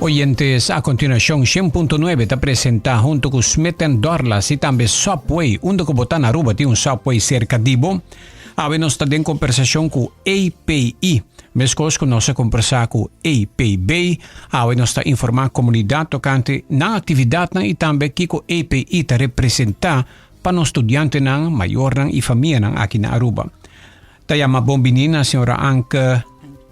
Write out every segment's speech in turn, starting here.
Oyentes, a continuacion 100.9 ta presenta hunto cu Smith Dorlas y tambe Subway, unda cu bo ta na Aruba tin un Subway cerca di bo. Awe nos ta den conversacion cu API. Mescos cu nos a conversa cu APB, awe nos ta informa comunidad tocante nan actividadnan y tambe kico API ta representa pa nos studiantenan, mayornan y famianan aki na Aruba. Ta yama bon bini na señora Anke,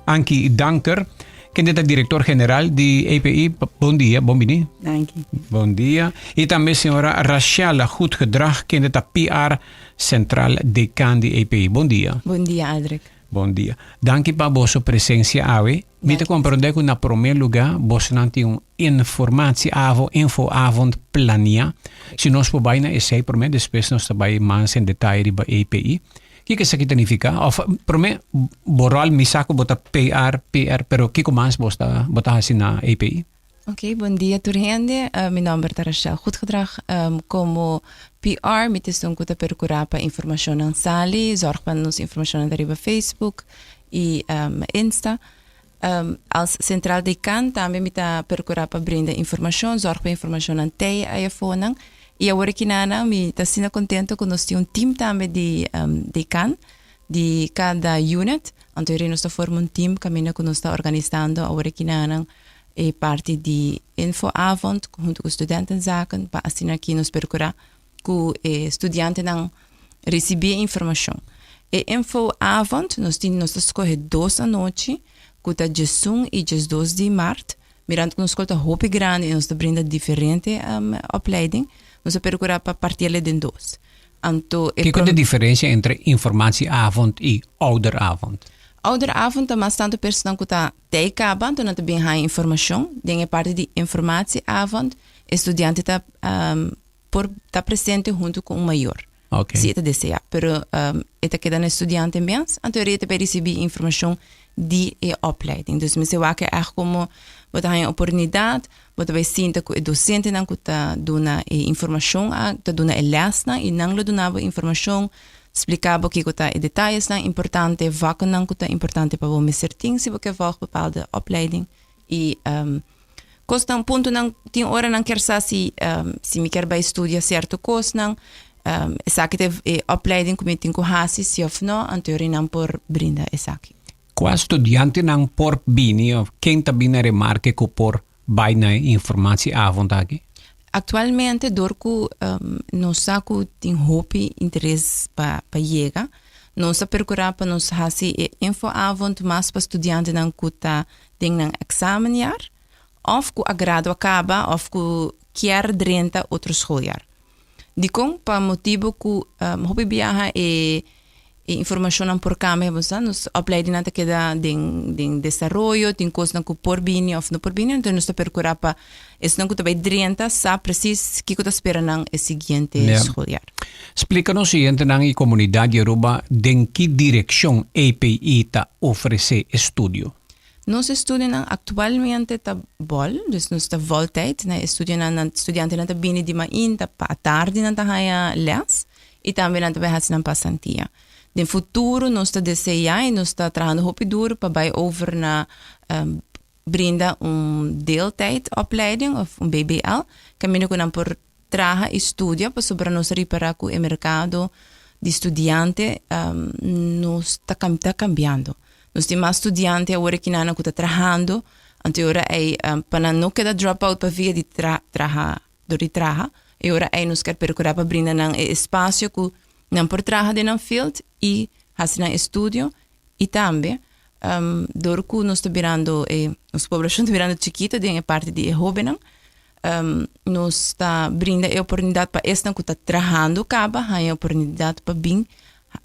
Ankie Danker, kende ta director general di API. Bon dia, bon bini. Danki. Bon dia. Y tambe señora Rachel Goedgedrag, kende ta PR Central Decan di API. Bon dia. Bon dia, Aldrich. Bon dia. Danki pa boso presencia awe. Mi ta comprende cu na prome lugar bosonan tin un informatieavond, infoavond planea. Si nos por bay na esey prome, despues nos ta bay mas en detaye riba API. Kiko esaki ta nifiká? Òf promé bo ròl mi sa ku bo ta PR, PR, pero kiko mas bo ta bo ta hasi na API? Ok, bon dia tur hende. Mi nòmber ta Rachel Goedgedrag. Komo PR mi ta esun ku ta perkurá pa informashonnan sali, zòrg pa nos informashonnan ta riba Facebook i Insta. Als Centraal Dekan tambe mi ta perkurá pa brinda informashon, zòrg pa informashonnan tei ayafonan. I awor aki nana mi ta asina kontento ku nos tin un tim tambe di dekan di kada unit. Anto heri nos ta forma un tim kaminda ku nos ta organisando awor aki nanan e parti di infoavond huntu ku studentenzaken pa asina aki nos perkurá ku e studiantenan risibí e informashon. E infoavond nos tin nos ta skohe dos anochi ku ta djesun i djesdos di mart. Mirando ku nos skol ta hopi grandi i nos ta brinda diferente opleiding, nos a perkurá pa partiel den dos. Anto e Kiko ta e diferensia entre informatieavond i ouderavond? Ouderavond ta mas tantu personan ku ta tei kaba, anto nan ta bin haña informashon. Den e parti di informatieavond e studiante ta por ta presente huntu ku un mayor. Okay. Si e ta desea. Pero e ta keda na e studiante mes, anto e ta bai risibí informashon di e opleiding. Dus mester wak e ègt komo bo ta haña oportunidat, bo ta bai sinta ku e dosentenan ku ta duna e informashon, ta duna e lèsnan i nan lo duna bo informashon, splika bo kiko ta e detayesnan importante, vaknan ku ta importante pa bo mester tin si bo ke vòlg bepaalde opleiding i Kosnan, puntonan, tin ora nan kier sa si si mi kier bai studia sierto kosnan, esaki ta e opleiding ku mi tin ku hasi si òf no, anto yori nan por brinda esaki. Kua studiantenan por bini òf ken ta bini na remarke ku por bai na e informatieavond aki? Aktualmente dor ku nos sa ku tin hopi interes pa pa yega, nos ta perkurá pa nos hasi e infoavond mas pa studiantenan ku ta den nan examenjaar of cu a gradua caba of cu kier drenta otro schooljaar. Dicon? Pa motibo cu hopi biaha e e informacionnan por cambia, bo sa, nos opleidingnan ta keda den den desaroyo, tin cosnan cu por bini of no por bini, entonces nos ta percura pa esnan cu ta bay drenta sa precies kico ta spera nan e siguiente schooljaar. Splica nos oyentenan y comunidad di Aruba den ki direccion API ta ofrece estudio. Nos estudionan aktualmente ta bòl, dus nos ta vòltijd na e estudionan. Nan studiantenan ta bini di mainta pa atardi nan ta haña lès i tambe nan ta bai hasi nan pasantia. Den futuro nos ta deseá i nos ta trahando hopi duru pa bai over na brinda un deeltijd opleiding òf un BBL kaminda ku nan por traha i studia pasobra nos a ripará ku e merkado di studiante nos ta ta kambiando. Nos tin mas studiante awor aki nan ku ta trahando, anto e ora ei pa nan no keda drop out pa via di traha dor di traha, e ora ei nos kier perkurá pa brinda nan e espasio ku nan por traha den nan field i hasi nan estudio i tambe dor ku nos ta birando e nos poblashon ta birando chikito den e parti di e hobennan nos ta brinda e oportunidat pa esnan ku ta trahando kaba haña e oportunidat pa bin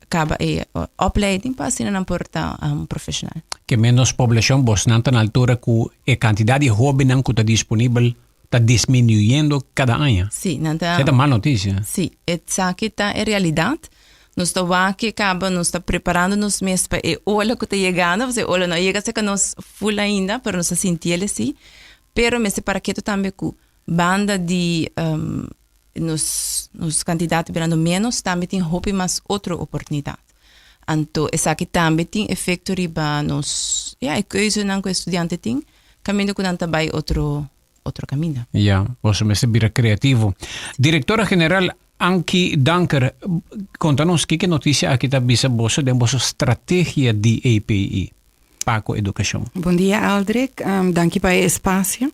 kaba e opleiding pa asina nan por ta un profeshonal. Ke menos poblashon bosnan ta na altura ku e kantidat di hobennan ku ta disponibel ta disminuyendo kada aña. Sí, nan ta. Esei ta mal notisia. Sí, esaki ta e realidat. Nos ta wak e kaba, nos ta preparando nos mes pa e ola ku ta yegando, pasobra e ola no a yega serka nos ful ainda, pero nos ta sinti el esei. Pero mester para ketu tambe ku banda di nos nos kantidat ta birando ménos, tambe tin hopi mas otro oportunidat. Anto esaki tambe tin efekto riba nos, ya, e keuzenan ku e studiante tin. kaminda ku nan ta bai otro otro kaminda. Ya, boso mester bira kreativo. Direktora General Ankie Danker, konta nos kiko e notisia aki ta bisa boso den boso strategia di API pa ku edukashon. Bon dia Aldrich, danki pa e espasio.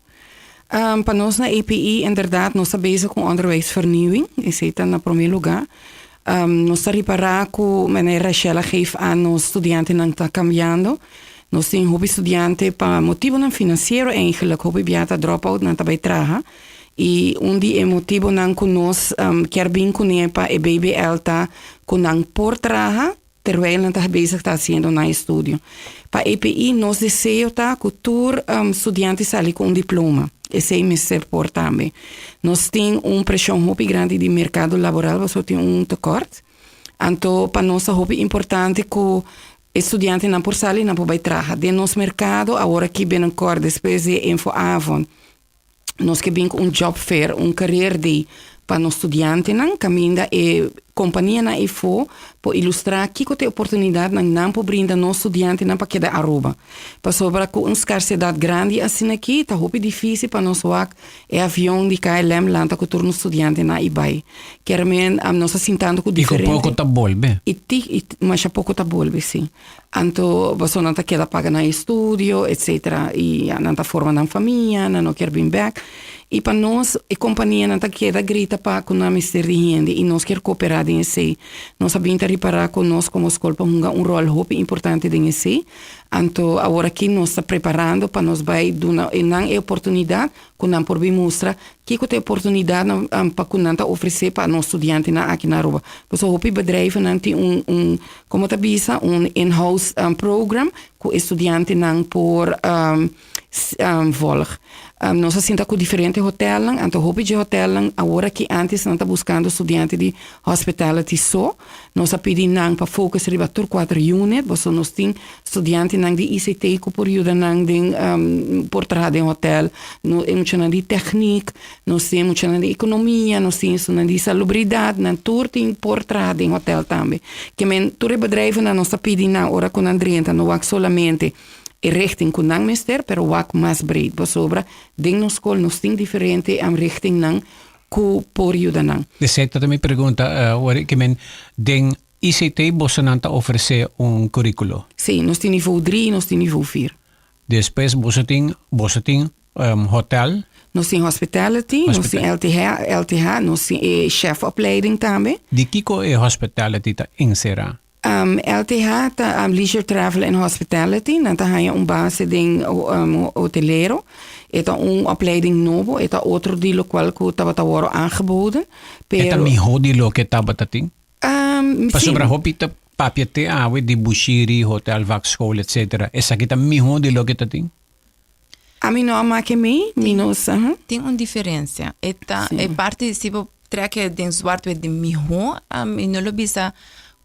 Pa nos na API inderdaad nos ta bezig ku onderwijsvernieuwing, esei ta na promé lugá. Nos ta ripará ku meneer Rachel a geef aan nos studiantenan ta kambiando. Nos tin hopi studiante pa motibonan finansiero eigenlijk hopi bia ta drop out nan ta bai traha. I un di e motibonan ku nos kier bin kuné pa e BBL ta ku nan por traha terwijl nan ta bezig ta hasiendo nan estudio. Pa EPI nos deseo ta ku tur studiante sali ku un diploma. Esei mester por tambe. Nos tin un preshon hopi grandi di merkado laboral pasobra tin un tekort. Anto pa nos ta hopi importante ku e studiantenan por sali nan por bai traha. Den nos merkado awor aki binnenkort despues di e infoavond nos ke bin ku un job fair, un career day pa nos studiantenan kaminda e kompanianan efo por ilustrá kiko ta e oportunidatnan nan por brinda nos studiantenan pa keda Aruba. Pasobra ku un skarsedat grandi asina aki ta hopi difísil pa nos wak e avion di KLM lanta ku tur nos studiantenan i bai. Kier men nos ta sintando ku I ku diferente. poko ta bolbe. I ti i masha poko ta bolbe si. Anto pasobra nan ta keda paga nan estudio etcetera i ya nan ta forma nan famia nan no kier bin bek. I pa nos e kompanianan ta keda grita pa ku nan mester di hende i nos kier koperá den esei. Nos a bin ta ripará ku nos komo skol por hunga un ròl hopi importante den esei. Anto awor aki nos ta preparando pa nos bai duna e nan e oportunidat ku nan por bin mustra kiko ta e oportunidatnan pa ku nan ta ofresé pa nos studiantenan aki na Aruba. Pasobra hopi bedrijvennan tin un un komo ta bisa un in-house program ku e studiantenan por volg. Nos a sinta ku diferente hotelnan, anto hopi dje hotelnan awor aki antes nan ta buskando studiante di hospitality so. Nos a pidi nan pa focus riba tur kuater unit, boso nos tin studiantenan di ICT ku por yuda nan den por traha den hotel, no e muchanan di techniek, nos tin e muchanan di ekonomia, nos tin esunnan di salubridat, nan tur tin por traha den hotel tambe. Ke men tur e bedrijvennan nos ta pidi nan ora ku nan drenta no wak solamente e richting ku nan mester, pero wak mas breed, pasobra den nos skol nos tin diferente richtingnan ku por yuda nan. Esei ta mi pregunta, ora ke men den ICT bosonan ta ofresé un kuríkulo? Sí, nos tin nivo dri i nos tin nivo fir. Despues boso tin boso tin hotel? Nos tin hospitality, nos tin LTH, LTH, nos tin e chefopleiding tambe. Di kiko e hospitality ta enserá? LTH ta Leisure Travel and Hospitality. Nan ta haña un base den hotelero. E ta un opleiding nobo. E ta otro di lokual ku tabata wòrdu aangeboden. E ta mihó di loke tabata tin? Pasobra hopi ta papia te awe di Bushiri, Hotel Vakschool, etcetera. Esaki ta mihó di loke ta tin? Ami no a make mi, mi no sa. Tin un diferencia. E ta e parti si bo trek e den zwart wit di mihó, mi no lo bisa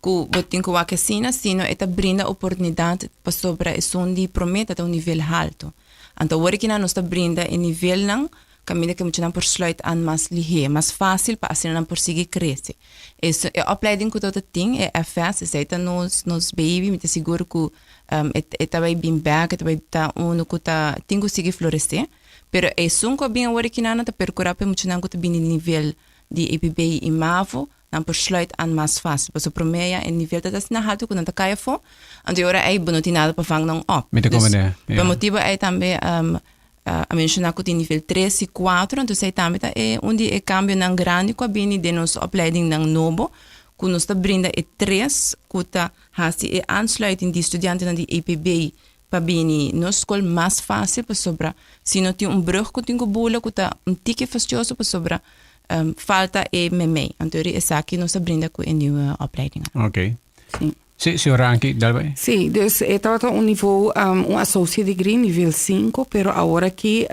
ku bo tin ku wak asina, sino e ta brinda oportunidat pasobra esun di promé ta ta un nivel haltu. Anto awor aki nan nos ta brinda e nivelnan kaminda ku e muchanan por sluit aan mas lihé, mas fásil pa asina nan por sigui krese. E e opleiding ku ta tin, e FS, esei ta nos nos baby, mi ta sigur ku E ta bai bin bek, e ta bai ta unu ku ta tin ku sigui floresé. Pero esun ku a bin awor aki nan ta perkurá pa e muchanan ku ta bini nivel di EPB i mavo, nan por sluit aan mas fásil. Pasobra promé ya e nivel ta asina haltu ku nan ta kai afó, anto e ora ei bo no tin nada pa vang nan op. Mi ta komprendé, ya. Pa motibu ei tambe a menshoná ku tin nivel tres i kuater, anto esei tambe ta e un di e kambionan grandi ku a bini den nos opleidingnan nobo, ku nos ta brinda e tres ku ta Hasi e aansluiting di studiantenan di EPB pa bini nos skol mas fásil pasobra si no tin un brug ku tin ku bula ku ta un tiki fastioso pasobra falta e memei. Anto eri esaki nos ta brinda ku e nieuwe opleidingen. Ok. Si, señora Ankie, dal bai. Si, dus e tabata un nivo, un associate degree, nivel sinku, pero awor aki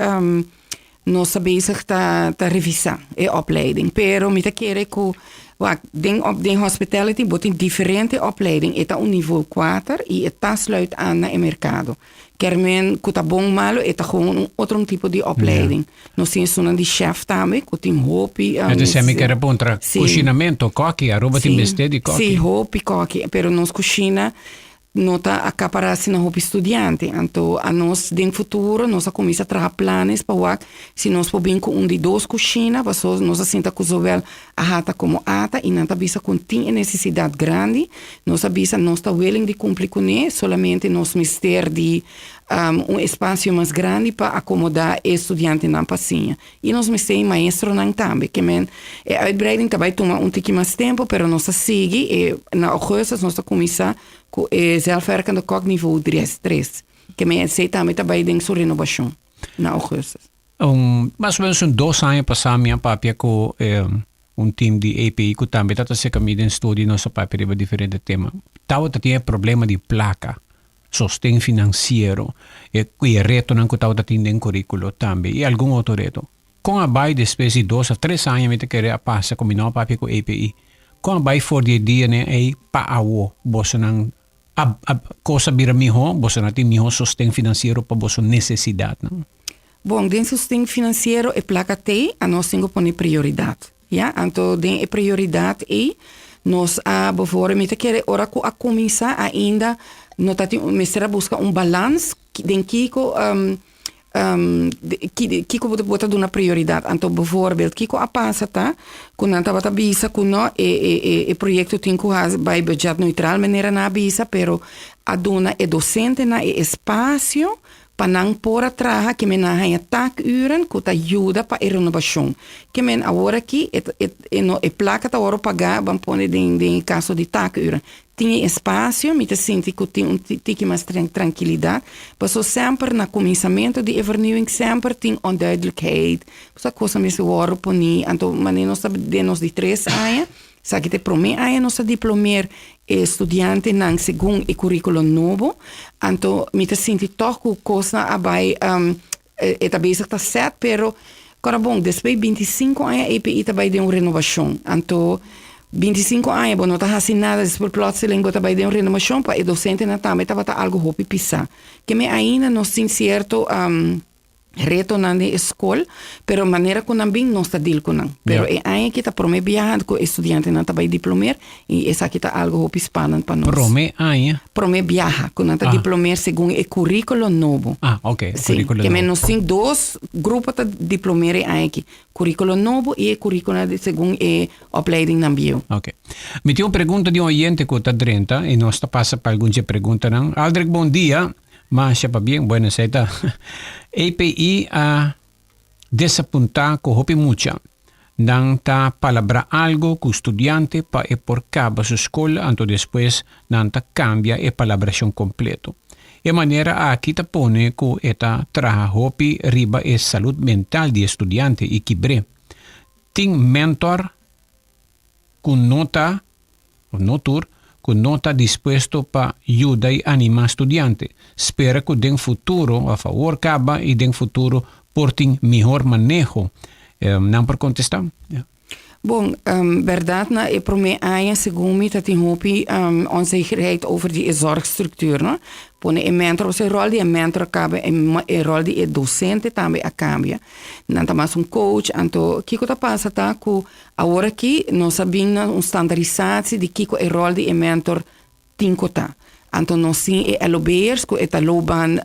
Nos ta bezig ta ta revisa e opleiding, pero mi ta kere ku wak den op den hospitality bo tin diferente opleiding, e ta un nivo kuater i e ta sluit aan na e merkado. Kier men ku ta bon malo e ta gewoon un otro tipo di opleiding. Nos tin esunnan di chef tambe ku tin hopi. E ta mi kere puntra, kushinamento, koki, Aruba tin mester di koki? Si, hopi koki, pero nos kushina. No ta acapará asina hopi studiante. Anto anos den futuro nos a cuminsa traha planes pa wak si nos por bin cu un di dos cushina, paso nos a sinta cu zowel AHATA como ata y nan ta bisa cu tin e necesidad grandi. Nos a bisa nos ta willing di cumpli cune, solamente nos mester di un espacio mas grandi pa acomoda e studiantenan pa siña. Y nos mester e maestronan tambe. Ke men e uitbreiding ta bay tuma un tiki mas tempo, pero nos ta sigui e na augustus nos ta cuminsa cu e zelfwerkende kok niveau 3, tres. Ke men esey tambe ta bay den su renobacion na augustus. Un, mas o menos un dos aña pasa mi a papia cu un team di API cu tambe ta ta seca mi den studio, nos a papia riba diferente tema. Tabata tin e problema di placa. Sosten finansiero, e e retonan ku tabata tin den kuríkulo tambe i algun otro reto. Kon a bai despues di dos òf tres aña mi ta kere a pasa ku mi no a papia ku API? Kon a bai for di e dianan ei pa awo? Bosonan a a kos a bira mihó? Bosonan tin mihó sosten finansiero pa boso nesesidatnan? Bon, den sosten finansiero e plaka t'ei, anos tin ku pone prioridat. Ya, anto den e prioridad ei nos a bevore, mi ta kere ora ku a kuminsá ainda no ta tin mester a buska un balans den kiko kiko bo ta duna prioridad. Anto bevoorbeeld kiko a pasa ta ku nan tabata bisa ku no e e e proyekto tin ku hasi bai budget neutral manera nan a bisa pero a duna e dosentenan e espasio Pa nan por a traha ke men a haña taakuren ku ta yuda pa e renobashon. Ke men awor aki e e e no e plaka ta wòrdu pagá ban pone den den e kaso di taakuren. Tin e espasio, mi ta sinti ku tin un tiki mas trankilidat, paso semper na kuminsamentu di e vernieuwing semper tin onduidelijkheid, pasobra kosnan mester wòrdu poní, anto manera nos ta den nos di tres aña, Esaki ta e promé aña nos ta diplomeer e studiantenan segun e curriculo nobo. Anto mi ta sinti tog cu cosnan a bay e ta bezig ta set, pero cora bon, despues di 25 aña EPI ta bay den un renovacion. Anto 25 aña bo no ta haci nada, despues plotseling bo ta bay den un renovacion, pa e docentenan tambe tabata algo hopi pisa. Keme ainda nos tin cierto Retonan den e skol, pero manera ku nan bin nos ta deal ku nan. Pero e aña aki ta prome biaha ku e studiantenan ta bai diplomeer i esaki ta algo hopi spannend pa nos. Prome aña? Prome biaha ku nan ta diplomeer segun e curriculo nobo. Ah, ok, e curriculo nobo. Ke men nos tin dos grupo ta diplomeer e aña aki, curriculo nobo i e curriculo segun e opleidingnan bieu. Ok. Mi tin un pregunta di un oyente ku ta drenta i nos ta pasa pa algun dje preguntanan. Aldrich, bon dia. Masha pabien, bueno esei ta API a desapuntá ku hopi mucha. Nan ta palabrá algo ku studiante pa e por kaba su skol anto despues nan ta kambia e palabrashon kompleto. E manera aki ta pone ku e ta traha hopi riba e salud mental di e studiante i kibr'é. Tin mentor ku no ta of no tur, ku no ta dispuesto pa yuda i animá studiante. Spera ku den futuro, of awor kaba i den futuro por tin mihor maneho. Nan por kontestá? Bon, bèrdat na e promé aña segun mi ta tin hopi onzekerheid over di e zorgstructuur, no. Pone e mentor, pasobra e ròl di e mentor a kaba, e ròl di e dosente tambe a kambia. Nan ta mas un coach, anto kiko ta pasa ta ku Awor aki nos a bin na un standarisatie di kiko e rol di e mentor tin ku ta. Anto nos tin e LOB'ers ku e ta loopbaan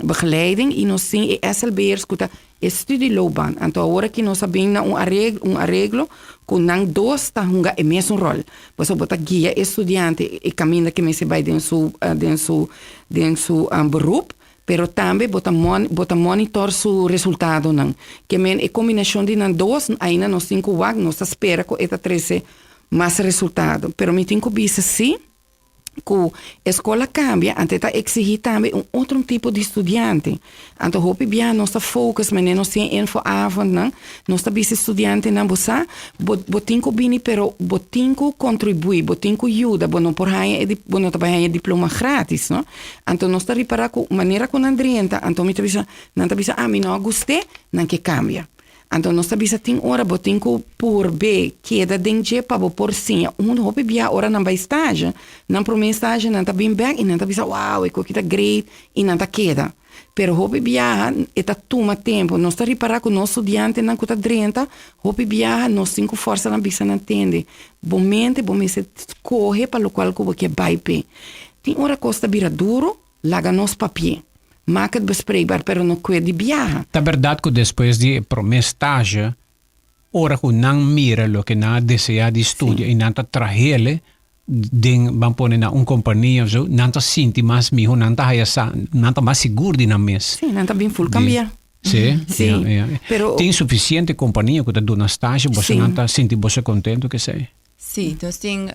begeleiding i nos tin e SLB'ers ku ta e studieloopbaan. Anto awor aki nos a bin na un areglo un areglo ku nan dos ta hunga e mesun rol. Pasobra bo ta guia e studiante e kaminda ke mester bai den su den su den su beroep. Pero tambe bo ta bo ta monitor su resultadonan. Ke men e kombinashon di nan dos ainda nos tin ku wak, nos ta spera ku e ta trese mas resultado. Pero mi tin ku bisa si ku e skol a kambia, anto e ta eksihí tambe un otro tipo di studiante. Anto hopi bia nos ta focus manera nos tin e infoavondnan, nos ta bisa e studiantenan bo sa bo bo tin ku bini pero bo tin ku kontribuí, bo tin ku yuda, bo no por haña e bo no ta bai haña e diploma gratis, no. Anto nos ta ripará ku manera ku nan drenta, anto mi ta bisa, nan ta bisa, ah, mi no a gust'é, nan ke kambia. Anto nos ta bisa tin ora bo tin ku purb'é keda den dje pa bo por siña. Un hopi bia ora nan bai stage, nan promé stage nan ta bin bèk i nan ta bisa, wow, e koki ta great, i nan ta keda. Pero hopi biaha e ta tuma tempu. Nos ta ripará ku nos studiantenan ku ta drenta, hopi biaha nos tin ku fòrsa nan bisa nan tende, bo mente bo mester skohe pa lokual ku bo ke bai p'e. Tin ora kos ta bira duru, laga nos papi'é. Maak het bespreekbaar, pero no kue di biaha. Ta bèrdat ku despues di e promé stage, ora ku nan mira loke nan a deseá di studia i nan ta trahele den, ban pone na un kompania of zo, nan ta sinti mas miho, nan ta haya sa, nan ta mas sigur di nan mes. Sí, nan ta bin ful kambiá. Sí? Sí, Ja, ja. pero. Tin sufisiente kompania ku ta duna stage, boso Sí. nan ta sinti boso kontentu k'esei? Sí, nos tin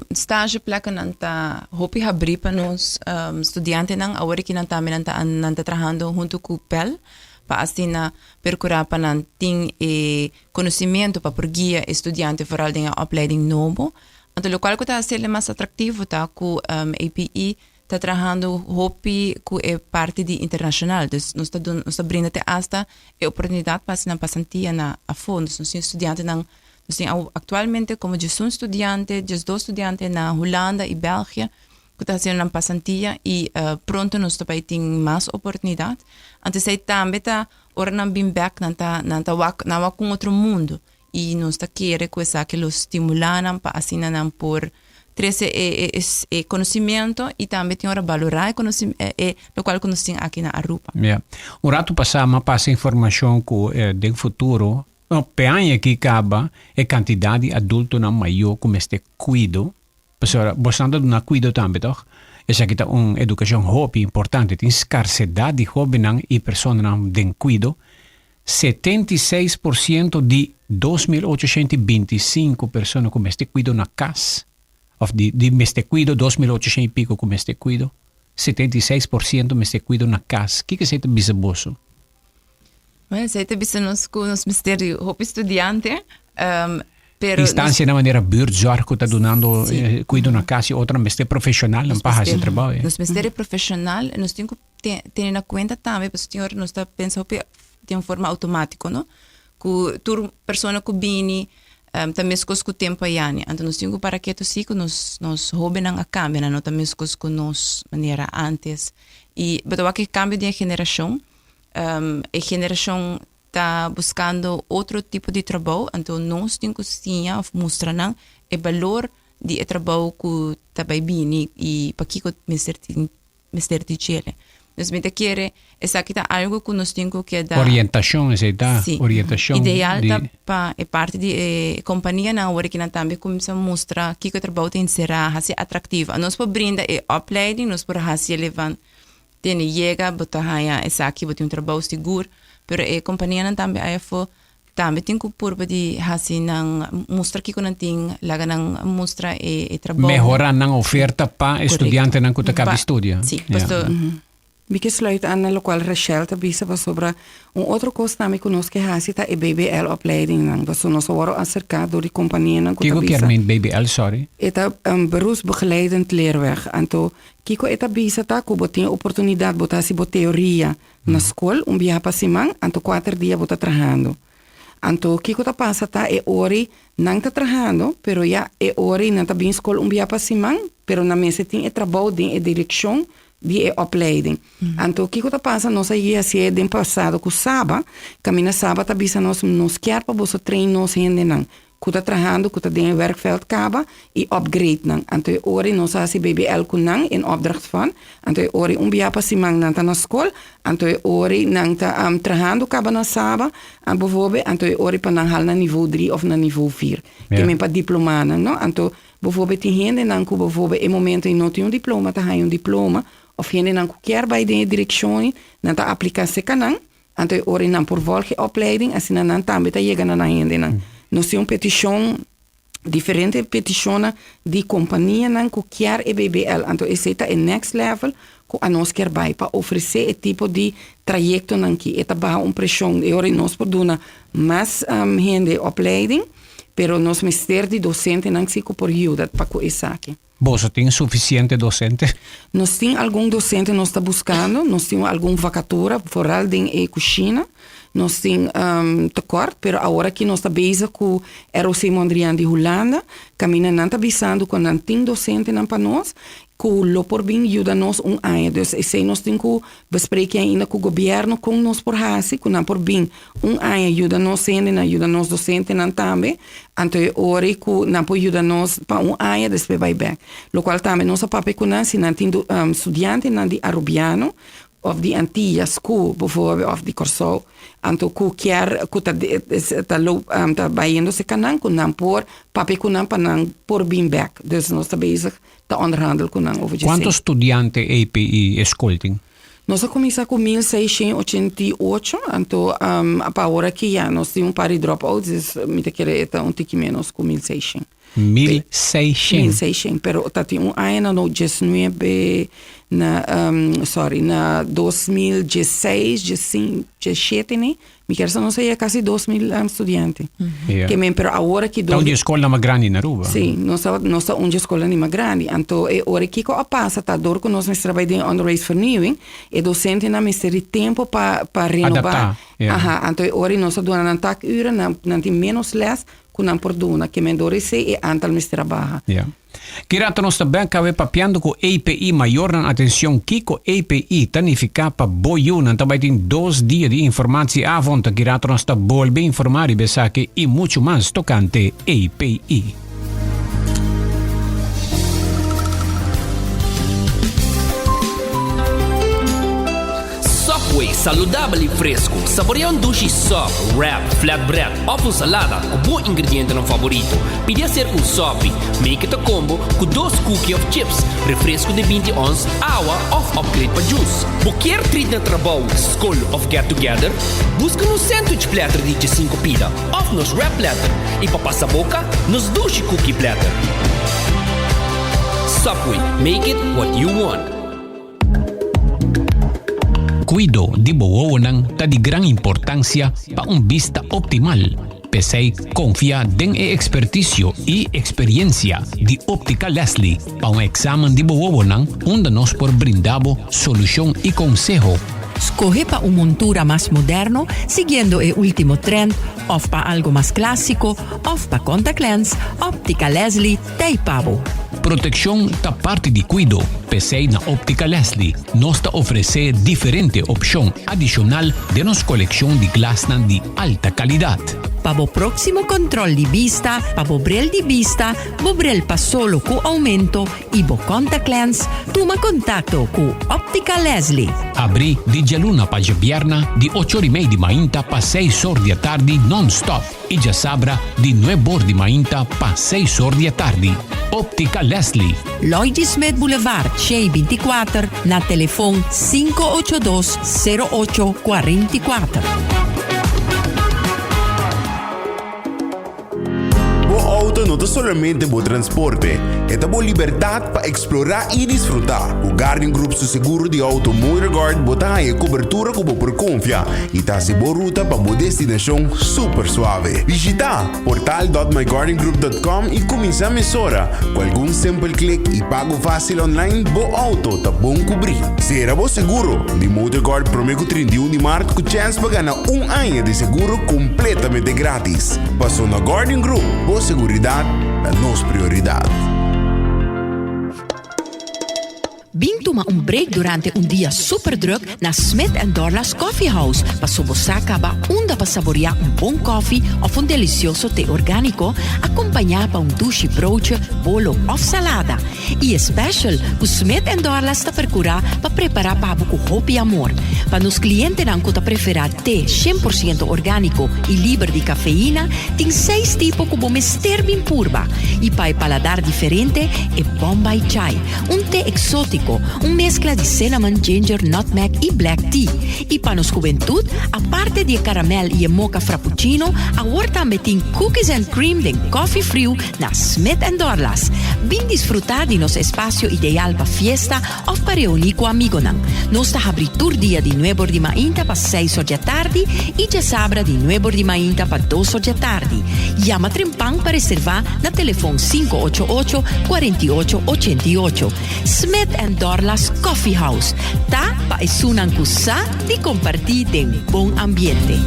stagepleknan ta hopi habrí pa nos studiantenan. Awor aki nan tambe nan ta nan ta trahando huntu ku Pèl pa asina perkurá pa nan tin e konosementu pa por guia e studiante foral den e opleiding nobo. Anto lokual ku ta hasel'e mas atraktivo ta ku APE ta trahando hopi ku e parti di internashonal. Dus nos ta duna nos ta brinda te asta e oportunidat pa hasi nan pasantia na afó. Dus nos tin studiantenan Nos tin aktualmente komo diesun studiante, diesdos studiante na Hulanda i Belgia ku ta hasiendo nan pasantia i pronto nos ta bai tin mas oportunidat. Anto esei tambe ta ora nan bin bèk nan ta nan ta wak nan wak un otro mundu i nos ta kere ku esaki lo stimulá nan pa asina nan por trese e e e konosimentu i tambe tin ora balorá e konosi e lokual ku nos tin aki na Aruba. Ya. Un ratu pasá mi a pasa informashon ku den futuro No, p'e aña aki kaba e kantidat di adultonan mayó ku mester kuido, pasobra bosnan ta duna kuido tambe tòg? Esaki ta un edukashon hopi importante. Tin skarsedat di hóbennan i personanan den kuido. 76 por siento di 2825 persona ku mester kuido na kas, òf di di mester kuido, 2800 i piko ku mester kuido, 76 por siento mester kuido na kas. Kiko esei ta bisa boso? Bueno, esei ta bisa nos ku nos mester di hopi studiante. Pero Instancia na manera buurtzorg ku ta dunando kuido na kas i otro mester profeshonalnan pa hasi e trabou. Nos mester e profeshonal, nos tin ku tene na kuenta tambe pasobra tin ora nos ta pensa hopi den forma outomátiko, no? Ku tur persona ku bini ta meskos ku tempu ayani. Anto nos tin ku para ketu si ku nos nos hóbennan a kambia, nan no ta meskos ku nos manera ántes. I bo ta wak e kambio di e generashon. E generashon ta buskando otro tipo di trabou, anto nos tin ku siña òf mustra nan e balor di e trabou ku ta bai bini i pakiko mester tin mester di djele. Dus mi ta kere esaki ta algu ku nos tin ku keda. Orientashon esei ta, orientashon di. Ideal ta pa e parti di e kompanianan awor ki nan tambe kuminsá mustra kiko e trabou ta enserá, hasi atraktivo. Nos por brinda e opleiding, nos por hasi e levan. Tene yega bo ta haña esaki, bo tin un trabou sigur, pero e kompanianan tambe aya afó tambe tin ku purba di hasi nan mustra kiko nan tin, laga nan mustra e e trabou. Mehorá nan oferta pa e studiantenan ku ta kaba di studia. Sí, pasto. Mi ke sluit aan na lokual Rachel ta bisa pasobra un otro kos tambe ku nos ke hasi ta e BBL opleidingnan, pasobra nos a wòrdu aserká dor di kompanianan ku ta Kiko bisa. kier mean BBL, sorry? E ta beroepsbegeleidend leerweg. Anto Kiko e ta bisa ta ku bo tin e oportunidat bo ta hasi bo teoria na skol un biaha pa siman, anto kuater dia bo ta trahando. Anto kiko ta pasa ta e ori nan ta trahando, pero ya e ori nan ta bin skol un biaha pa siman, pero nan mester tin e trabou den e direkshon di e opleiding. Anto kiko ta pasa nos a yega hasié den pasado ku Saba, kaminda Saba ta bisa nos, nos kier pa boso train nos hendenan. Ku ta trahando ku ta den e werkveld kaba i upgrade nan. Anto e ora nos a hasi BBL ku nan in opdracht van. Anto e ora un bia pa siman nan ta na skol. Anto e ora nan ta trahando kaba na Saba bijvoorbeeld. Anto e ora pa nan hal na nivo drie of na nivo vier. Ke men pa diploma nan no. Anto bijvoorbeeld tin hendenan ku bijvoorbeeld e momento ei no tin un diploma ta haña un diploma of hendenan ku kier bai den e direkshon nan ta aplika seka nan. Anto e ora nan por volg e opleiding, asina nan tambe ta yega na nan hendenan. Nos tin un petishon, diferente petishonnan di kompanianan ku kier e BBL. Anto esei ta e next level ku anos kier bai pa ofresé e tipo di trayektonan ki e ta baha un preshon. E ora nos por duna mas hende opleiding, pero nos mester di dosentenan si ku por yuda pa ku esaki. Boso tin sufisiente dosente? Nos tin algun dosente nos ta buskando, nos tin algun vakatura, vooral den e kushina. Nos tin tekort, pero awor aki nos ta bezig ku ROC Mondriaan di Hulanda, kaminda nan ta bisando ku nan tin dosentenan pa nos. ku lo por bin yuda nos un aña. Dus esei nos tin ku bespreken ainda ku gobièrnu kon nos por hasi ku nan por bin un aña yuda nos hendenan, yuda nos dosentenan tambe. Anto e ora ei ku nan por yuda nos pa un aña despues bai bèk. Lokual tambe nos a papia ku nan si nan tin studiantenan di Arubiano òf di Antillas ku bijvoorbeeld òf di Kòrsou anto ku kier ku ta ta lo ta bayendo serka nan ku nan por papia ku nan pa nan por bin bèk. Dus nos ta bezig ta onderhandel ku nan over dje Kuantu studiante API e skol tin? Nos a kuminsá ku 1688, anto pa awor aki ya nos tin un par di dropouts, dus mi ta kere e ta un tiki ménos ku 1600. 1600? 1600, pero ta tin un aña na no diesnuebe na sorry na 2016, diesin, diesshete ne, Mi kier sa nos a yega casi 2000 studiante. Yeah. Ke men, pero awor aki Ta un di e skolnan mas grandi na Aruba. Sí, nos ta, nos ta un di e skolnan di mas grandi. Anto e ora kiko a pasa ta dor ku nos mester a bai den onderwijsvernieuwing, e dosentenan mester di tempo pa pa renobá. Adaptá, yeah. Aha, anto e ora nos a duna nan takuren, nan nan tin ménos lès ku nan por duna. Ke men dor esei e aantal mester a baha. Yeah. Ki rato nos ta bek awe papiando ku EPI mayornan atencion kiko EPI ta nifica pa bo yunan ta bai tin dos dia di informatieavond ki rato nos ta bolbe informa riba esaki y mucho mas tocante EPI. Subway, saludabel y fresco. Saborea un dushi sub, wrap, flatbread of un salada cu bo ingredientenan favorito. Pidi hacer un sopi. Make it a combo cu dos cookie of chips, refresco di 20 ons, awa of upgrade pa juice. Bo kier treat na trabou, scol of get together? Busca nos sandwich platter di 15 pida of nos wrap platter y pa pasa boca, nos dushi cookie platter. Subway, make it what you want. Kuido di bo wowonan ta di gran importansia pa un bista optimal. P'esei konfia den e ekspertisio i eksperiensia di Optica Leslie pa un eksamen di bo wowonan unda nos por brinda bo solushon i konseho. Skohe pa un montura mas moderno siguiendo e ultimo trend of pa algo mas klasiko of pa contact lens, Optica Leslie Tei pa bo. Protekshon ta parti di kuido, p'esei na Optica Leslie nos ta ofresé diferente opshon adishonal den nos kolekshon di glasnan di alta kalidat. Pa bo próksimo kòntròl di bista, pa bo brel di bista, bo brel pa solo ku oumento i bo kòntaklens, tuma kontakto ku Optica Leslie. Abrí di djaluna pa djabièrna di ocho or i mei di mainta pa seis or di atardi nònstòp. I djasabra di nuebor di mainta pa seis or di atardi. Optica Leslie. Lloyd G. Smith Boulevard, Shei 24, na telefon 582 08 44. Bo auto no ta solamente bo transporte, e ta bo libertad pa explora y disfruta. Cu Guardian Group su seguro di auto MotorGuard bo ta haya cobertura cu bo por confia y ta haci bo ruta pa bo destinacion super suave. Bishita portal.myguardiangroup.com y cuminsa mesora. Cu algun simpel click y pago facil online bo auto ta bon cubri. Cera bo seguro di MotorGuard prome cu 31 di maart cu chance pa gana un aña di seguro completamente gratis. Paso na Guardian Group, bo seguridad ta nos prioridad. Bin tuma un break durante un dia super druk na Smith and Dorlas Coffee House paso bo sa caba unda pa saborea un bon koffie of un delicioso te organico acompaña pa un dushi broodje, bolo of salada. Y e special cu Smith and Dorlas ta percura pa prepara pa bo cu hopi amor. Pa nos clientenan cu ta prefera te 100% organico y liber di cafeína, tin seis tipo cu bo mester bin purba. Y pa e paladar diferente, e Bombay Chai, un te exótico, un mezcla di cinnamon, ginger, nutmeg y black tea. Y pa nos juventud, aparte di e caramel y e mocha frappuccino, awor tambe tin cookies and cream den coffee friu na Smith and Dorlas. Bin disfruta di nos espacio ideal pa fiesta of pa reuni cu amigonan. Nos ta habri tur dia di nuebor di mainta pa seis or di atardi y djasabra di nuebor di mainta pa dos or di atardi. Yama trempan pa reserva na telefon 588 48 88. Smith and Dorlas Coffee House ta pa esunnan cu sa di comparti den bon ambiente.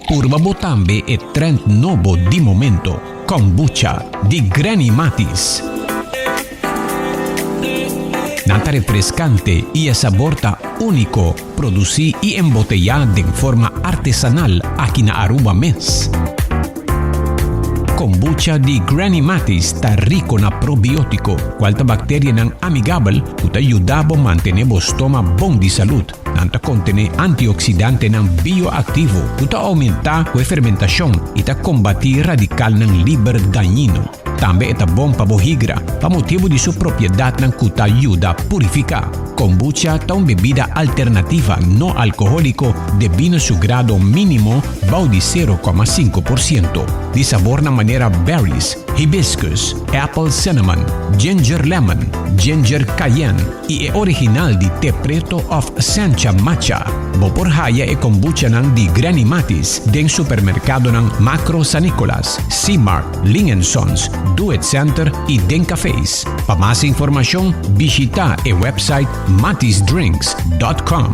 Purba bo tambe e trend nobo di momento. Kombucha di Granny Matis. Nan ta refreskante i e sabor ta úniko, produsí i emboteyá den forma artesanal aki na Aruba mes. Kombucha di Granny Matis ta riko na probiótiko, kual ta bakterianan amigabel ku ta yuda bo mantené bo stoma bon di salud. Nan ta kontené antioksidantenan bioaktivo ku ta oumentá ku e fermentashon i ta kombatí radikalnan liber dañino. Tambe e ta bon pa bo higra pa motibu di su propiedatnan ku ta yuda purifiká. Kombucha ta un bebida alternativa no alkohóliko debí na su grado mínimo bou di 0,5%. Di sabornan manera berries, hibiscus, apple cinnamon, ginger lemon, ginger cayenne, I e original di te preto of sencha matcha. Bo por haya e kombuchanan di Granny Matis den supermerkadonan Makro San Nicolas, C-Mart, Ling and Sons, Do It Center i den cafés. Pa mas informashon bishita e website matisdrinks dot com.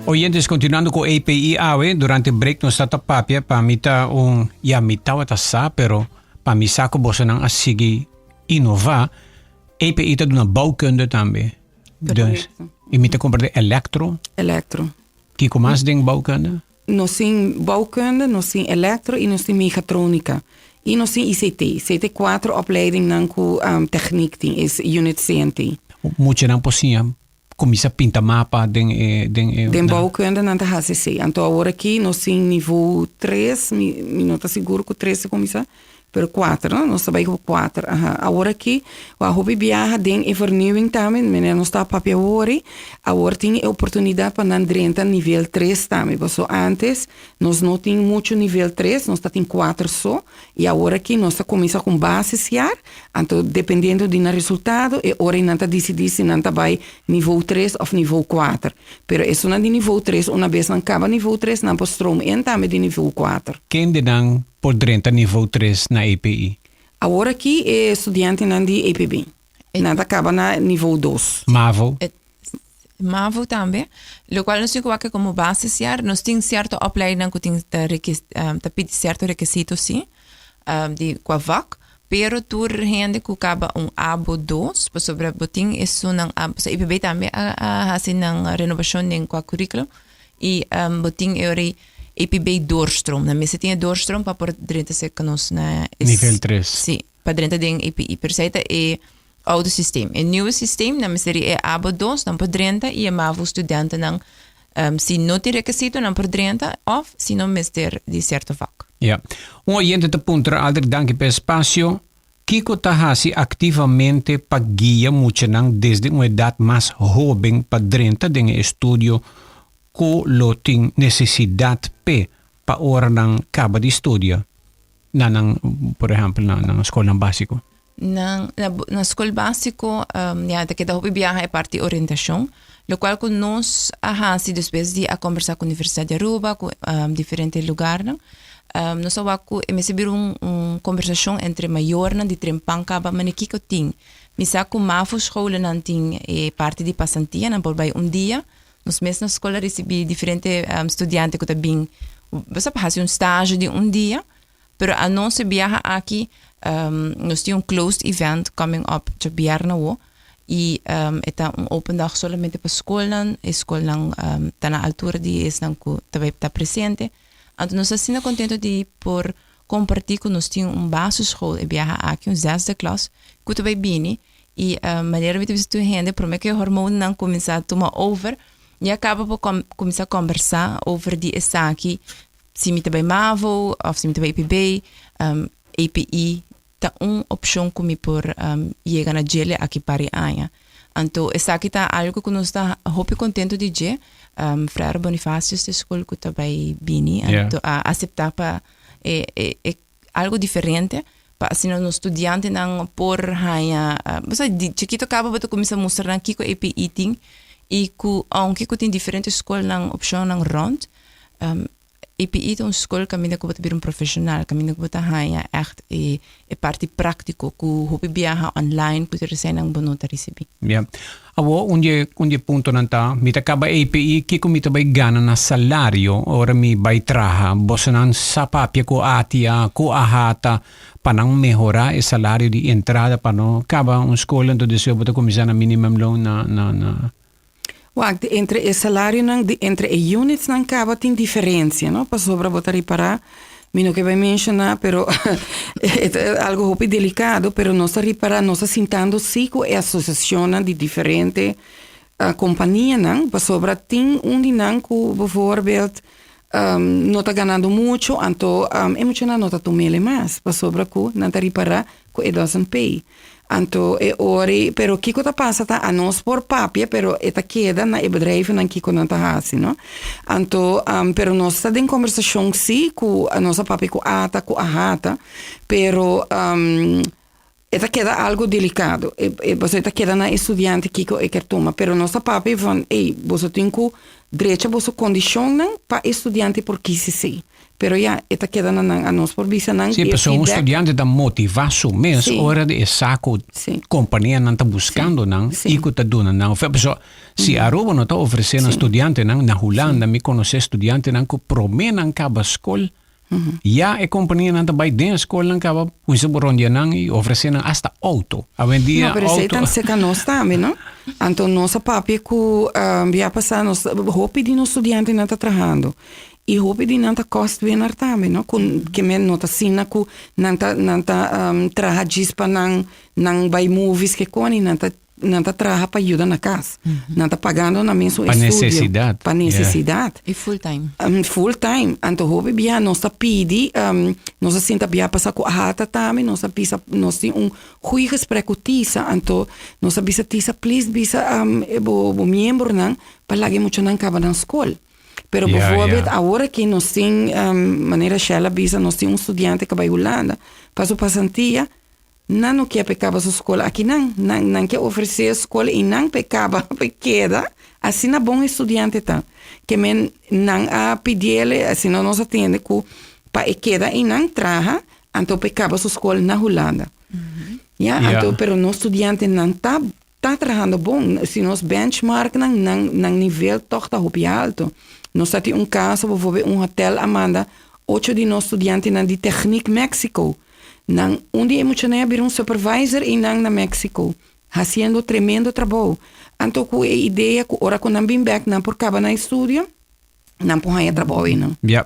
Oyentes, continuando cu API awe, durante break nos ta papia, pa mi ta un, ya mi tawata sa, pero pa mi sa cu bosonan a sigui innova, API ta duna bouwkunde tambe. Dus, y mi ta comprende elektro. Elektro. Kiko mas den bouwkunde? Nos tin bouwkunde, nos tin elektro y nos tin mechatronica. Y nos tin ICT. CT cuatro opleidingnan cu techniek tin, es unit CNT. Muchanan por siña cuminsa pinta mapa den e, den e. Den bouwkunde nan ta haci esey. Anto awor aki nos tin niveau tres, mi, mi no ta sigur cu tres ta cuminsa, Pero kuater, no? Nos ta bai ku kuater, aha. Awor aki, wak hopi biaha den e vernieuwing tambe, manera nos ta papia awor, awor tin e oportunidat pa nan drenta nivel tres tambe. Paso antes nos no tin muchu nivel tres, nos ta tin kuater so, i awor aki nos ta kuminsá ku un basisjaar, anto dependiendo di nan resultado e ora ei nan ta disidí si nan ta bai nivo tres òf nivo kuater. Pero esunnan di nivo tres, una bes nan kaba nivo tres, nan por stroom in tambe di nivo kuater. Kendenan Por drenta nivo tres na EPI. Awor aki e studiantenan di EPB. Nan ta kaba na nivo dos. Mavo. Mavo tambe. Lokual nos tin ku wak komo basisjaar. Nos tin sierto opleidingnan ku tin ta ta pidi sierto rekisito si di kua vak. Pero tur hende ku kaba un abo dos pasobra bo tin esunnan abo EPB tambe a hasi nan renobashon den kua kurikulum. I bo tin e ora ei EPB doorstroom. Nan mester tin e doorstroom pa por drenta serka nos na e Nivel tres. Sí, pa drenta den EPI. Pero esei ta e oude systeem. E nieuwe systeem, nan mester di e abo dos, nan por drenta i e mavo studentenan si no tin rekisito nan por drenta òf si no mester di sierto vak. Ja. Un oyente ta puntra, Aldrich danki pa e spasio. Kiko ta hasi aktivamente pa guia muchanan desde un edat mas hóben pa drenta den e estudio ku lo tin nesesidat p'e pa ora nan kaba di studia na nan, por ehèmpel, na nan skolnan básiko? Na na skol básiko ya ta keda hopi biaha e parti orientashon, lokual ku nos a hasi despues di a kombersá ku Universidat di Aruba, ku diferente lugarnan, Nos a wak ku e mester bira un un kombersashon entre mayornan di trempan kaba mane kiko tin. Mi sa ku mavo scholennan tin e parti di pasantia, nan por bai un dia. Nos mes na skol a risibí diferente studiante ku ta bin bo sa pa hasi un stage di un dia. Pero anos e biaha aki nos tin un closed event coming up djabièrnè awo i e ta un open dag solamente pa skolnan. E skolnan ta na altura di esnan ku ta bai ta presente. Anto nos ta asina contento di por comparti cu nos tin un basisschool e biaha aki, un zesde klas, cu ta bay bini y manera mi ta bisa tur hende prome cu e hormonnan cuminsa tuma over, ya caba por cuminsa combersa over di esaki, si mi ta bay mavo of si mi ta bay EPB, EPI ta un opcion cu mi por yega na djele aki par di aña. Anto esaki ta algo ku nos ta hopi kontentu di dje. Frère Bonifacius ta e skol ku ta bai bini, anto a aseptá pa e e algo diferente pa asina nos studiantenan por haña, bo sa di chikito kaba bo ta kuminsá mustra nan kiko EPI tin i ku ounke ku tin diferente skolnan opshonnan rònt, EPI ta un skol kaminda ku bo ta bira un profeshonal, kaminda ku bo ta haña ègt e e parti práktiko ku hopi biaha online ku tur eseinan bo no ta risibí. Ya. Awor un di e un di e puntonan ta, mi ta kaba EPI, kiko mi ta bai gana na salario ora mi bai traha? Bosonan sa papia ku ATIA, ku AHATA pa nan mehorá e salario di entrada pa no kaba un skol anto despues bo ta kuminsá na minimumloon na na na. Wak, di entre e salarionan, di entre e unitsnan kaba tin diferensia, no? Pasobra bo ta ripará, mi no ke bai menshoná, pero e ta algu hopi delikado, pero nos ta ripará, nos ta sintando sí ku e asosiashonnan di diferente kompanianan, pasobra tin un di nan ku bijvoorbeeld no ta ganando mucho, anto e muchanan no ta tum'el mas, pasobra ku nan ta ripará ku e doesn't pay. Anto e ori, pero kiko ta pasa ta anos por papia, pero e ta keda na e bedrijvennan kiko nan ta hasi, no? Anto, pero nos ta den kombersashon si ku nos a papia ku ata, ku ahata, pero e ta keda algo delikado. E, e, pasobra e ta keda na e studiante kiko e kier tuma, pero nos ta papia van, ey, boso tin ku drecha boso kondishonnan pa e studiante por kisi si. Pero ya, e ta keda na nan, anos por bisa nan Sí, e pasobra un feedback. studiante ta motivá su mes Sí. ora di e sa ku Sí. kompanianan ta buskando nan Sí. i ku ta duna nan oferta. Pasobra si Aruba no ta ofresé nan Sí. studiantenan, na Hulanda mi konosé studiantenan ku promé nan kaba skol, ya e kompanianan ta bai den e skolnan kaba kuminsá por rondia nan i ofresé nan asta outo. Awendia No, pero esei outo. tan serka nos tambe, no? Anto nos a papia ku bia pasá nos hopi di nos studiantenan ta trahando. I hopi di nan ta kostwinner tambe, no? Ku ke men no ta asina ku nan ta nan ta traha djis pa nan nan bai movies ke koni, nan ta nan ta traha pa yuda na kas. Nan ta pagando nan mesun Pa estudio. nesesidat. Pa Yeah. nesesidat. I full time. Full time. Anto hopi bia nos ta pidi, nos a sinta bia pasa ku AHATA tambe, nos a bisa nos tin un goeie gesprek ku Tisa, anto nos a bisa Tisa please bisa e bo bo miembronan pa laga e muchanan kaba nan skol. Pero Ja, bijvoorbeeld ja. awor aki nos tin, manera Shell a bisa, nos tin un studiante ku a bai Hulanda pa su pasantia, nan no kier pa e kaba su skol akinan. Nan, nan ke ofresé skol i nan pa e kaba, pa e keda. Asina bon e studiante ta. Ke men nan a pidiele, asina nos a tende ku pa e keda einan traha, anto pa e kaba su skol na Hulanda. Ja, Ja. anto pero nos studiantenan ta Ta trahando bon. Si nos benchmark nan, nan, nan nivel tog ta hopi alto. Nos ta tin un caso, bijvoorbeeld un hotel a manda ocho di nos studiantenan di Techniek Mexico. Nan, un di e muchanan a bira un supervisor einan na Mexico, haciendo tremendo trabou. Anto cu e idea cu ora cu nan bin bek nan por caba nan estudio, nan por haña trabou einan. Ja.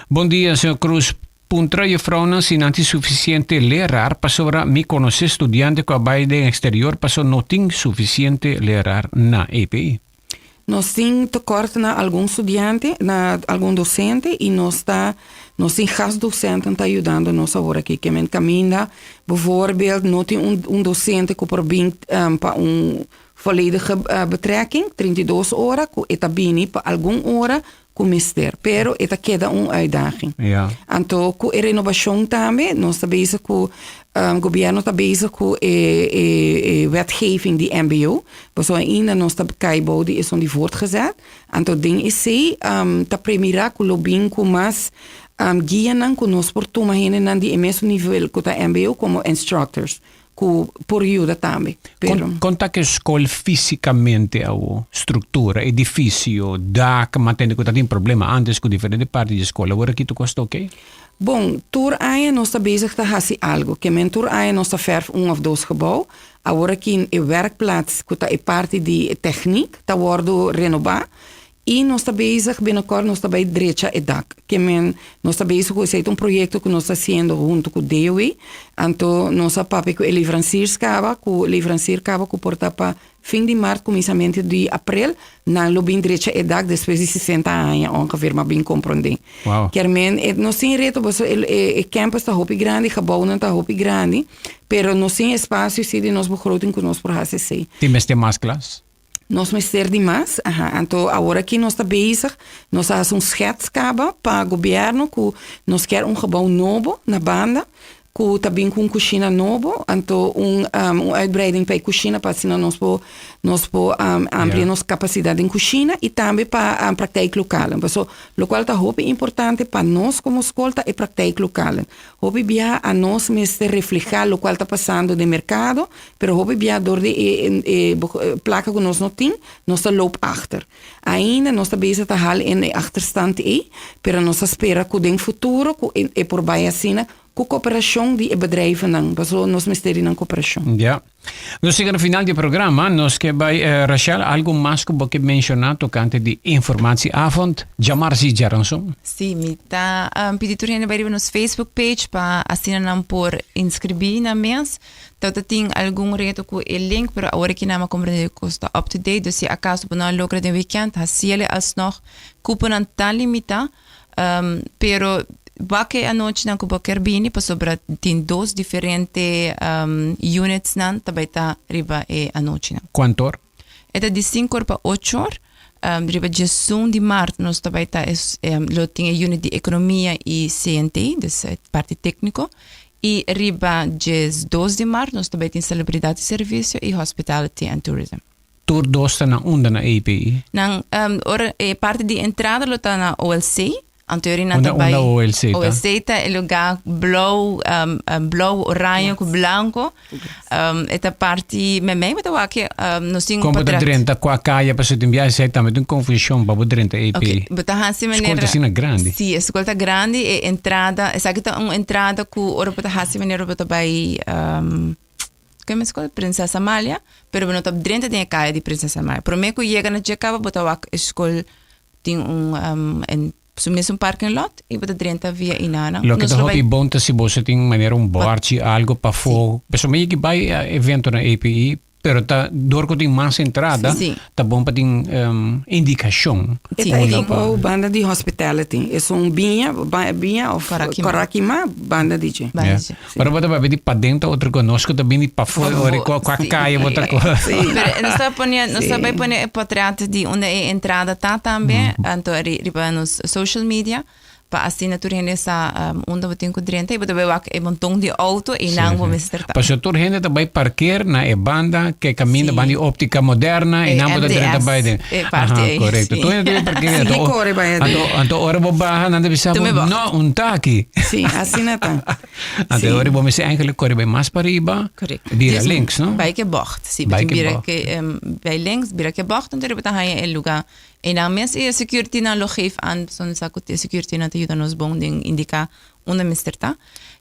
Bon dia, señor Cruz. Puntra juffrouwnan si nan tin suficiente leraar pasobra mi conoce studiante cu a bay den exterior paso no tin suficiente leraar na EPI. Nos tin tekort na algun studiante, na algun docente y nos ta nos tin gastdocenten ta yudando nos awor aki. Ke men caminda bijvoorbeeld no tin un un docente cu por bin pa un volledige betrekking, 32 ora, cu e ta bini pa algun ora cu mester, pero e ta keda un uitdaging. Ja. Anto cu e renovacion tambe, nos ta bezig cu, gobierno ta bezig cu e, e, e wetgeving di mbo, pasobra ainda nos ta cay bou di esun di voortgezet. Anto den esey ta premira cu lo bin cu mas guianan cu nos por tuma hendenan di e mesun nivel cu ta mbo como instructors. Ku por yuda tambe, pero. Kon ta ke skol físikamente awo? Struktura, edifisio, dak, mantende ku ta tin problema antes ku diferente parti di skol. Awor aki tur kos ta oke? Bon, tur aña nos ta bezig ta hasi algu. Ke men tur aña nos ta fèrf un òf dos gebou. Awor aki e werkplaats ku ta e parti di teknik ta wòrdu renobá. I nos ta bezig, binnenkort nos ta bai drecha e dak. Ke men nos ta bezig ku esei ta un proyekto ku nos ta hasiendo huntu ku DOW. Anto nos a papia ku e leveranciers kaba, ku leverancier kaba ku por ta pa fin di mart kuminsamentu di aprel nan lo bin drecha e dak despues di sesenta aña ongeveer m'a bin komprondé. Wow. Kier men e nos tin reto pasobra e e e campus ta hopi grandi, gebouwnan ta hopi grandi, pero nos tin espasio si den nos begroting ku nos por hasi esei. Tin mester mas klas? Nos mester di mas, aha. Anto awor aki nos ta bezig, nos a hasi un schets kaba pa gobierno ku nos kier un gebouw nobo na banda ku ta bin ku un kushina nobo, anto un un uitbreiding pa e kushina pa asina nos por nos por amplia nos kapasidat den kushina i tambe pa praktijklokalen. Paso lokual ta hopi importante pa nos komo skol ta e praktijklokalen. Hopi bia anos mester reflehá lokual ta pasando den merkado, pero hopi bia dor di e e plaka ku nos no tin, nos ta loop achter. Ainda nos ta bezig ta hal in e achterstand ei, pero nos ta spera ku den futuro ku e por bai asina ku koperashon di e bedrijvennan, pasobra nos mester di nan koperashon. Ya. Nos yega na final di e programa. Nos ke bai, Rachel, algu mas ku bo ke menshoná tokante di informatieavond djamarsi i djaranson? Sí, mi ta pidi tur hende bai riba nos Facebook page pa asina nan por inskribí nan mes. Tabata tin algun reto ku e link, pero awor aki nan a komprendé ku kos ta up to date. Dus si akaso bo no a logra den weekend, hasiel e alsnog. Kuponan ta limitá. Pero wak e anochinan ku bo kier bini pasobra tin dos diferente unitsnan ta bai ta riba e anochinan. Kuantu or? E ta di sinku or pa ocho or. Riba diesun di mart nos ta bai ta lo tin e unit di ekonomia i CNT, dus e parti tekniko. I riba diesdos di mart nos ta bai tin salubridat i servisio i hospitality and tourism. Tur dos ta na unda na API? Nan, ora e parti di entrada lo ta na OLC, anto yori nan ta bai. Unda OLC ta? OLC ta e lugar blou, blou, oranje ku blanko. E ta parti meimei, bo ta wak ke nos tin un Kon bo ta portret. drenta kua kaya pasobra tin biaha esei tambe tin konfushon pa bo drenta API. Ok, bo ta hasi Skol manera. ta asina grandi. Sí, e skol ta grandi, e entrada, esaki ta un entrada ku ora bo ta hasi manera bo ta bai. Ke mi skol Prinsesa Amalia, pero bo no ta drenta den e kaya di Prinsesa Amalia. Prome ku yega na dje kaba bo ta wak e skol tin un en su mesun parking lot i bo ta drenta via Inana. Loke Nos ta lo hopi bai bon ta si boso tin manera un bòrchi algo pafó. Pasobra mi yegi bai evento na API pero ta dor ku tin mas entrada Sí. ta bon pa tin indikashon. E ta e gebouw banda di hospitality. Esun biña, biña of Korakima. Korakima banda di dje. Banda di dje. Ora bo ta papia di paden ta otro ko nos ku ta bini pafó ora kua kua kaya bo ta ko. Pero nos ta pone nos ta bai pone e potret di unda e entrada ta tambe anto riba nos social media pa asina tur hende sa unda bo tin ku drenta i bo ta bai wak e monton di outo i nan bo mester ta. Pasobra tur hende ta bai parker na e banda ke kaminda banda di Optica Moderna i nan bo ta drenta bai den. E parti ei. Korekto. Tur hende ta bai parker Sigui kore bai aden. Anto anto ora bo baha nan ta bisa bo no un ta aki. Si asina ta. Anto e ora bo mester eigenlijk kore bai mas pariba, Correcto. bira Dus links, no? Bai ke bocht. Si, Bai bo tin ke bira bocht. ke, em, bai links, bira ke bocht, anto riba ta haña e luga. Einan mes e security nan lo geef aan, pasobra sa ku e security nan ta yuda nos bon den indiká unda mester ta.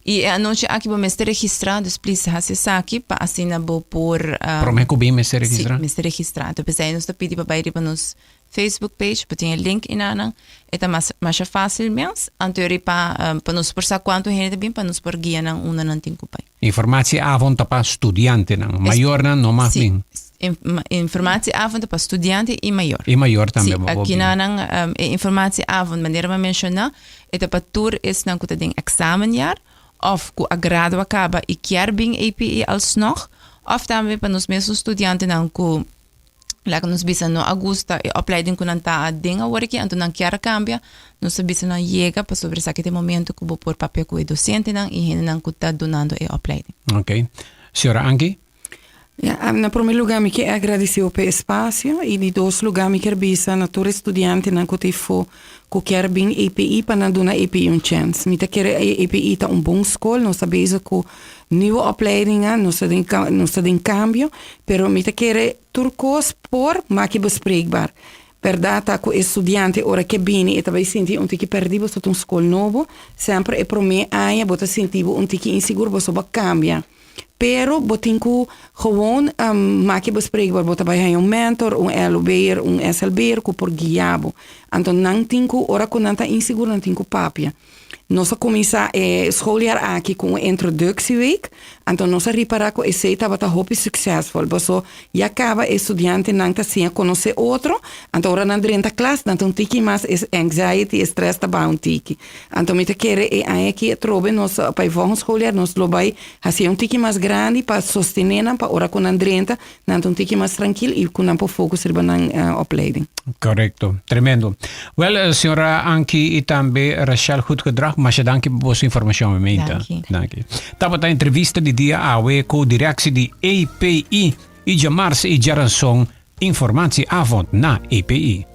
I e anochi aki bo mester registrá, dus please hasi esaki pa asina bo por, em, Promé ku bin mester registrá? Si, mester registrá. Anto p'esei nos ta pidi pa bai riba nos Facebook page, bo tin e link enanan, e ta mas masha fácil mes, anto yori pa pa nos por sa cuanto hende ta bin pa nos por guia nan unda nan tin cu bai. Informatieavond ta pa studiantenan, mayornan no mag Sí, bin. informatieavond ta pa studiante y mayor. Y mayor tambe Sí, bo aki bin. nanan e informatieavond manera mi a menciona e ta pa tur esnan cu ta den examenjaar of cu a gradua caba y kier bin APE alsnog, of tambe pa nos mesun studiantenan cu Laga nos bisa no a gusta e opleiding ku nan ta den awor aki, anto nan kier a kambia, nos ta bisa nan yega pasobra esaki ta e momento ku bo por papia ku e dosentenan i hendenan ku ta dunando e opleiding. Ok. Señora Ankie? Ya, na prome luga mi kier agradece bo pa e espacio y di dos luga mi kier bisa na tur e studiantenan cu ta efo cu kier bin API pa nan duna API un chance. Mi ta kere API ta un bon scol, nos ta bezig cu Nieuwe opleidingen, nos ta den nos ta den cambio, pero mi ta kere tur cos por maki bespreekbaar. Berdad ta cu e studiante ora ke bini e ta bay sinti un tiki perdi boso ta un scol nobo, semper e prome aña bo ta sinti bo un tiki insigur boso bo a cambia. Pero bo tin ku gewoon maak je bespreekbaar, bo ta bai haña un mentor, un LOB'er, un SLB'er ku por guia bo. Anto nan tin ku, ora ku nan ta insigur nan tin ku papia. Nos a kuminsá e schooljaar aki ku un introductieweek, anto nos a ripará ku esei tabata hopi suksesvol, paso ya kaba e studiantenan ta siña konosé otro, anto ora nan drenta klas nan ta un tiki mas e anxiety, e stress ta baha un tiki. Anto mi ta kere e aña aki atrobe nos pa e volgende schooljaar nos lo bai hasié un tiki mas grandi pa sostené nan pa ora ku nan drenta nan ta un tiki mas trankil i ku nan por focus riba nan opleiding. Correcto. Tremendo. Wel, señora Ankie y tambe Rachel Goedgedrag, masha danki pa boso informacion, mi meinta. Danki. Danki. Tabata entrevista di dia awe cu directie di EPI y djamars y djaranson informatieavond na EPI.